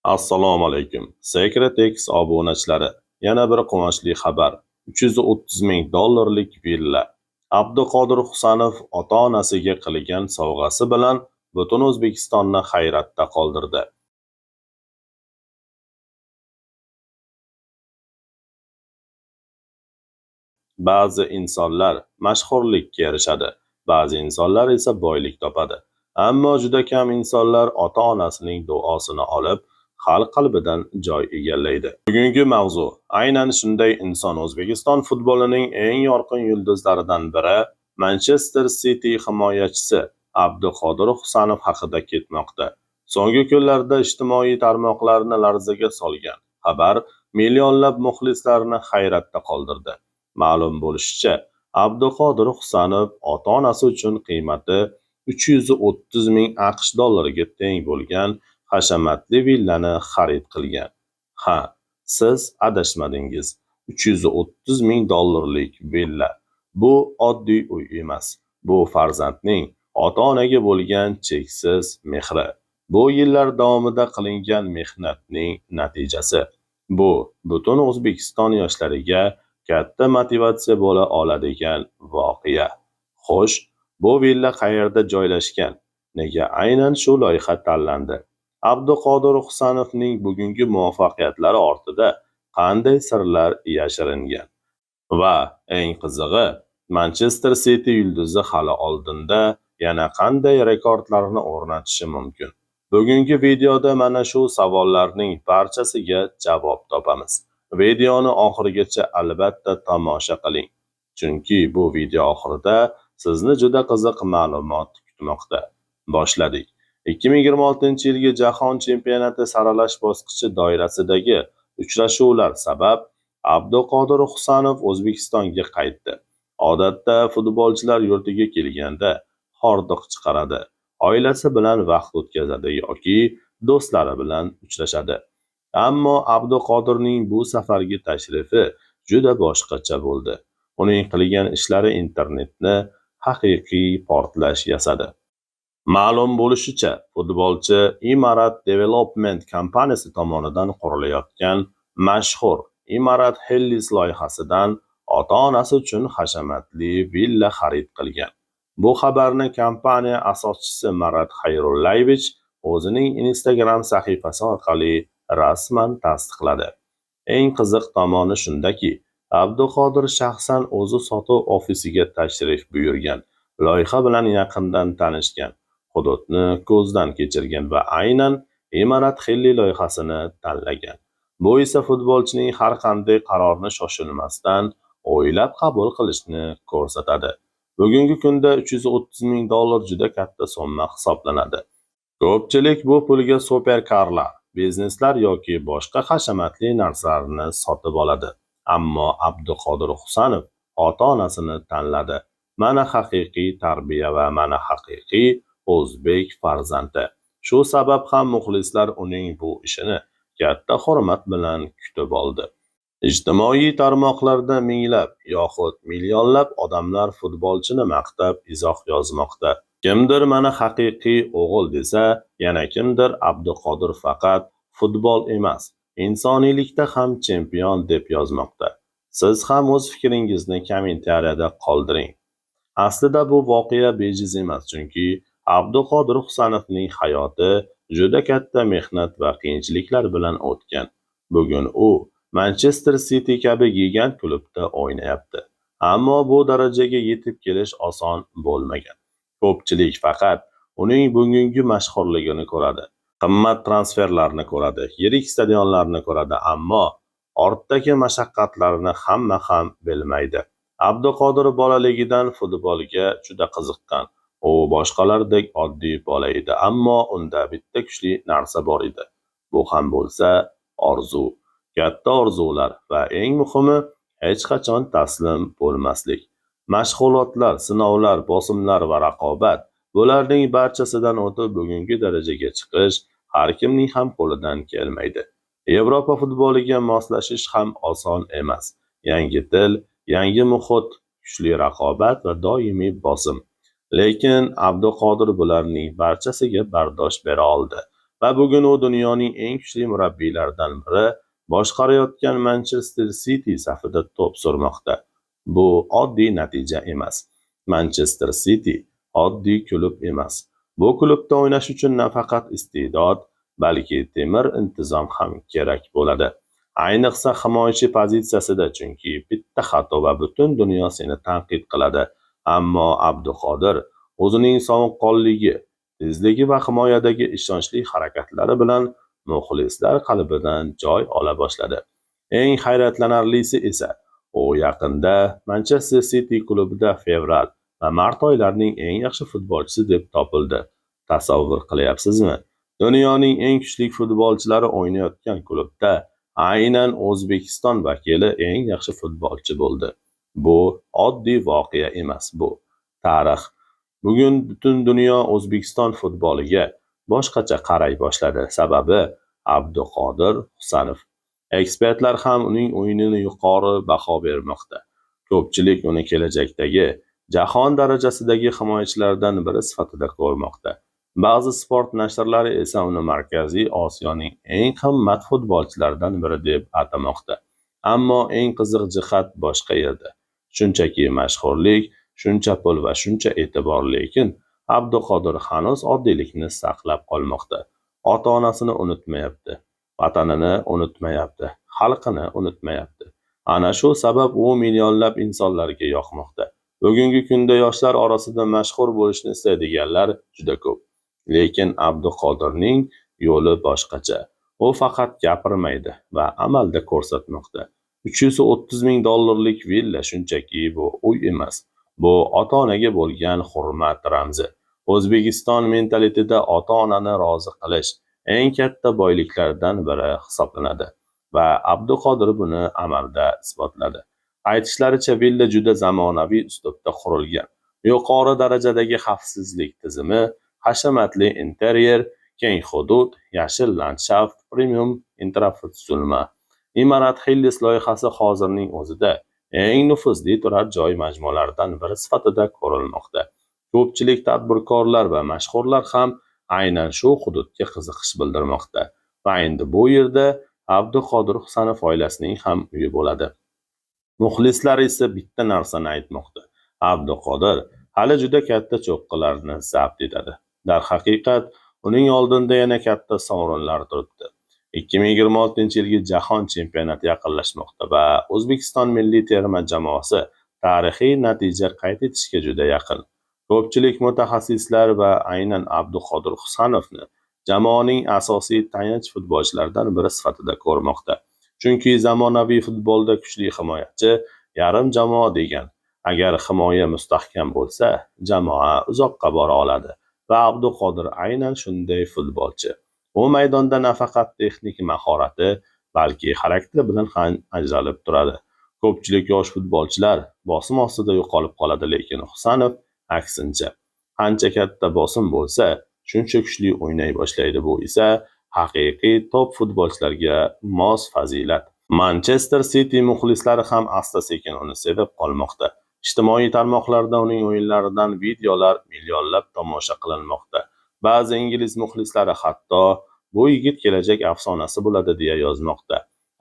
Assalomu alaykum. Secret X obunachilari. Yana bir quvonchli xabar. 330 ming dollarlik villa. Abduqodir Husanov ota-onasiga qilgan sovg'asi bilan butun O'zbekistonni hayratda qoldirdi. Ba'zi insonlar mashhurlikka erishadi, ba'zi insonlar esa boylik topadi. Ammo juda kam insonlar ota-onasining duosini olib, xalq qalbidan joy egallaydi. Bugungi mavzu aynan shunday inson O'zbekiston futbolining eng yorqin yulduzlaridan biri Manchester City himoyachisi Abduqodir Husanov haqida ketmoqda. So'nggi kunlarda ijtimoiy tarmoqlarni larzaga solgan xabar millionlab muxlislarni hayratda qoldirdi. Ma'lum bo'lishicha, Abduqodir Husanov ota-onasi uchun qiymati 330 ming AQSh dollariga teng bo'lgan hashamatli villani xarid qilgan. Ha, siz adashmadingiz. 330 ming dollarlik villa. Bu oddiy uy emas. Bu farzandning ota-onaga bo'lgan cheksiz mehri. Bu yillar davomida qilingan mehnatning natijasi. Bu butun O'zbekiston yoshlariga katta motivatsiya bo'la oladigan voqea. Xo'sh, bu villa qayerda joylashgan? Nega aynan shu loyiha tanlandi? Abduqodir Husanovning bugungi muvaffaqiyatlari ortida qanday sirlar yashiringan? Va eng qizig'i, Manchester City yulduzi hali oldinda yana qanday rekordlarni o'rnatishi mumkin? Bugungi videoda mana shu savollarning barchasiga javob topamiz. Videoni oxirigacha albatta tomosha qiling. Chunki bu video oxirida sizni juda qiziq ma'lumot kutmoqda. Boshladik. 2026-yilgi Jahon chempionati saralash bosqichi doirasidagi uchrashuvlar sabab Abduqodir Husanov O'zbekistonga qaytdi. Odatda futbolchilar yurtiga kelganda hordiq chiqaradi, oilasi bilan vaqt o'tkazadi yoki do'stlari bilan uchrashadi. Ammo Abduqodirning bu safargi tashrifi juda boshqacha bo'ldi. Uning qilgan ishlari internetni haqiqiy portlash yasadi. Ma'lum bo'lishicha, futbolchi Imarat Development kompaniyasi tomonidan qurilayotgan mashhur Imarat Hills loyihasidan ota-onasi uchun hashamatli villa xarid qilgan. Bu xabarni kompaniya asoschisi Marat Xayrullayevich o'zining Instagram sahifasi orqali rasman tasdiqladi. Eng qiziq tomoni shundaki, Abduqodir shaxsan o'zi sotuv ofisiga tashrif buyurgan, loyiha bilan yaqindan tanishgan, hududni ko'zdan kechirgan va aynan Imarat Hilli loyihasini tanlagan. Bu esa futbolchining har qanday qarorni shoshilmasdan o'ylab qabul qilishni ko'rsatadi. Bugungi kunda 330 ming dollar juda katta summa hisoblanadi. Ko'pchilik bu pulga superkarlar, bizneslar yoki boshqa hashamatli narsalarni sotib oladi. Ammo Abduqodir Husanov ota-onasini tanladi. Mana haqiqiy tarbiya va mana haqiqiy o'zbek farzandi. Shu sabab ham muxlislar uning bu ishini katta hurmat bilan kutib oldi. Ijtimoiy tarmoqlarda minglab yoxud millionlab odamlar futbolchini maqtab izoh yozmoqda. Kimdir mana haqiqiy o'g'il desa, yana kimdir Abduqodir faqat futbol emas, insoniylikda ham chempion deb yozmoqda. Siz ham o'z fikringizni kommentariyada qoldiring. Aslida bu voqea bejiz emas, chunki Abduqodir Husanovning hayoti juda katta mehnat va qiyinchiliklar bilan o'tgan. Bugun u Manchester City kabi gigant klubda o'ynayapti. Ammo bu darajaga yetib kelish oson bo'lmagan. Ko'pchilik faqat uning bugungi mashhurligini ko'radi, qimmat transferlarni ko'radi, yirik stadionlarni ko'radi, ammo ortdagi mashaqqatlarni hamma ham bilmaydi. Abduqodir bolaligidan futbolga juda qiziqqan. U boshqalardek oddiy bola edi, ammo unda bitta kuchli narsa bor edi. Bu ham bo'lsa orzu. Katta orzular va eng muhimi hech qachon taslim bo'lmaslik. Mashg'ulotlar, sinovlar, bosimlar va raqobat bularning barchasidan o'tib bugungi darajaga chiqish har kimning ham qo'lidan kelmaydi. Yevropa futboliga moslashish ham oson emas. Yangi til, yangi muhit, kuchli raqobat va doimiy bosim. Lekin Abduqodir bularning barchasiga bardosh bera oldi. Va bugun u dunyoning eng kuchli murabbiylaridan biri boshqarayotgan Manchester City safida to'p surmoqda. Bu oddiy natija emas. Manchester City oddiy klub emas. Bu klubda o'ynash uchun nafaqat iste'dod, balki temir intizom ham kerak bo'ladi. Ayniqsa himoyachi pozitsiyasida, chunki bitta xato va butun dunyo seni tanqid qiladi. Ammo Abduqodir o'zining sovuqqonligi, tezligi va himoyadagi ishonchli harakatlari bilan muxlislar qalbidan joy ola boshladi. Eng hayratlanarlisi esa, u yaqinda Manchester City klubida fevral va mart oylarining eng yaxshi futbolchisi deb topildi. Tasavvur qilyapsizmi? Dunyoning eng kuchli futbolchilari o'ynayotgan klubda aynan O'zbekiston vakili eng yaxshi futbolchi bo'ldi. Bu oddiy voqea emas, bu tarix. Bugun butun dunyo O'zbekiston futboliga boshqacha qaray boshladi. Sababi Abduqodir Husanov. Ekspertlar ham uning o'yinini yuqori baho bermoqda. Ko'pchilik uni kelajakdagi jahon darajasidagi himoyachilardan biri sifatida ko'rmoqda. Ba'zi sport nashrlari esa uni Markaziy Osiyoning eng qimmat futbolchilaridan biri deb atamoqda. Ammo eng qiziq jihat boshqa yerda. Shunchaki mashhurlik, shuncha pul va shuncha e'tibor, lekin Abduqodir hanuz oddiylikni saqlab qolmoqda. Ota-onasini unutmayapti, vatanini unutmayapti, xalqini unutmayapti. Ana shu sabab u millionlab insonlarga yoqmoqda. Bugungi kunda yoshlar orasida mashhur bo'lishni istaydiganlar juda ko'p. Lekin Abduqodirning yo'li boshqacha. U faqat gapirmaydi va amalda ko'rsatmoqda. 330 ming dollarlik villa shunchaki bu uy emas. Bu ota-onaga bo'lgan hurmat ramzi. O'zbekiston mentalitetida ota-onani rozi qilish eng katta boyliklardan biri hisoblanadi va Abduqodir buni amalda isbotladi. Aytishlaricha, villa juda zamonaviy uslubda qurilgan. Yuqori darajadagi xavfsizlik tizimi, hashamatli interyer, keng hudud, yashil landshaft, premium infratuzilma. Imarat Hillis loyihasi hozirning o'zida eng nufuzli turar joy majmualaridan biri sifatida ko'rilmoqda. Ko'pchilik tadbirkorlar va mashhurlar ham aynan shu hududga qiziqish bildirmoqda. Va endi bu yerda Abduqodir Husanov oilasining ham uyi bo'ladi. Muxlislar esa bitta narsani aytmoqda. Abduqodir hali juda katta cho'qqilarni zabt etadi. Darhaqiqat, uning oldinda yana katta sovrinlar turibdi. 2026-yilgi jahon chempionati yaqinlashmoqda va O'zbekiston milliy terma jamoasi tarixiy natija qayd etishga juda yaqin. Ko'pchilik mutaxassislar va aynan Abduqodir Husanovni jamoaning asosiy tayanch futbolchilaridan biri sifatida ko'rmoqda. Chunki zamonaviy futbolda kuchli himoyachi yarim jamoa degan. Agar himoya mustahkam bo'lsa, jamoa uzoqqa bora oladi va Abduqodir aynan shunday futbolchi. U maydonda nafaqat texnik mahorati, balki xarakteri bilan ham ajralib turadi. Ko'pchilik yosh futbolchilar bosim ostida yo'qolib qoladi, lekin Husanov aksincha. Qancha katta bosim bo'lsa, shuncha kuchli o'ynay boshlaydi. Bu esa haqiqiy top futbolchilarga mos fazilat. Manchester City muxlislari ham asta-sekin uni sevib qolmoqda. Ijtimoiy tarmoqlarda uning o'yinlaridan videolar millionlab tomosha qilinmoqda. Ba'zi ingliz muxlislari hatto bu yigit kelajak afsonasi bo'ladi deya yozmoqda.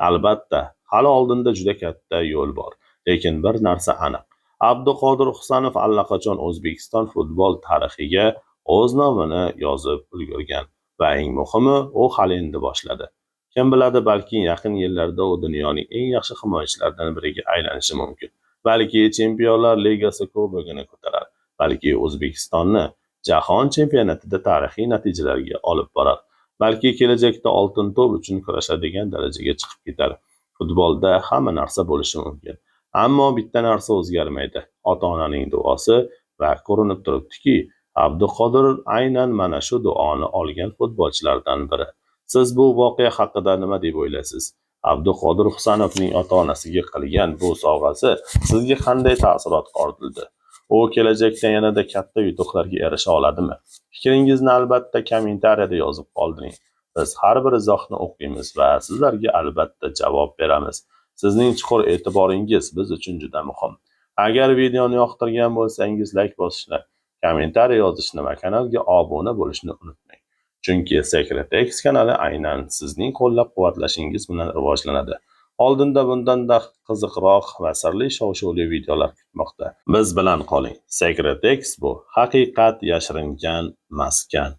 Albatta, hali oldinda juda katta yo'l bor, lekin bir narsa aniq. Abduqodir Husanov allaqachon O'zbekiston futbol tarixiga o'z nomini yozib ulgurgan va eng muhimi, u hali endi boshladi. Kim biladi, balki yaqin yillarda u dunyoning eng yaxshi himoyachilaridan biriga aylanishi mumkin. Balki Chempionlar Ligasi kubogini ko'tarar, balki O'zbekistonni jahon chempionatida tarixiy natijalarga olib borar. Balki kelajakda oltin to'p uchun kurashadigan darajaga chiqib ketar. Futbolda hamma narsa bo'lishi mumkin. Ammo bitta narsa o'zgarmaydi. Ota-onaning duosi va ko'rinib turibdiki, Abduqodir aynan mana shu duoni olgan futbolchilardan biri. Siz bu voqea haqida nima deb o'ylaysiz? Abduqodir Husanovning ota-onasiga qilgan bu sovg'asi sizga qanday taassurot qoldirdi? U kelajakda yanada katta yutuqlarga erisha oladimi? Fikringizni albatta kommentariyada yozib qoldiring. Biz har bir izohni o'qiymiz va sizlarga albatta javob beramiz. Sizning chuqur e'tiboringiz biz uchun juda muhim. Agar videoni yoqtirgan bo'lsangiz, like bosishni, kommentariy yozishni va kanalga obuna bo'lishni unutmang. Chunki Secret X kanali aynan sizning qo'llab-quvvatlashingiz bilan rivojlanadi. Oldinda bundan-da qiziqroq va sirli shov-shuvli videolar kutmoqda. Biz bilan qoling. Secret X bu haqiqat yashiringan maskan.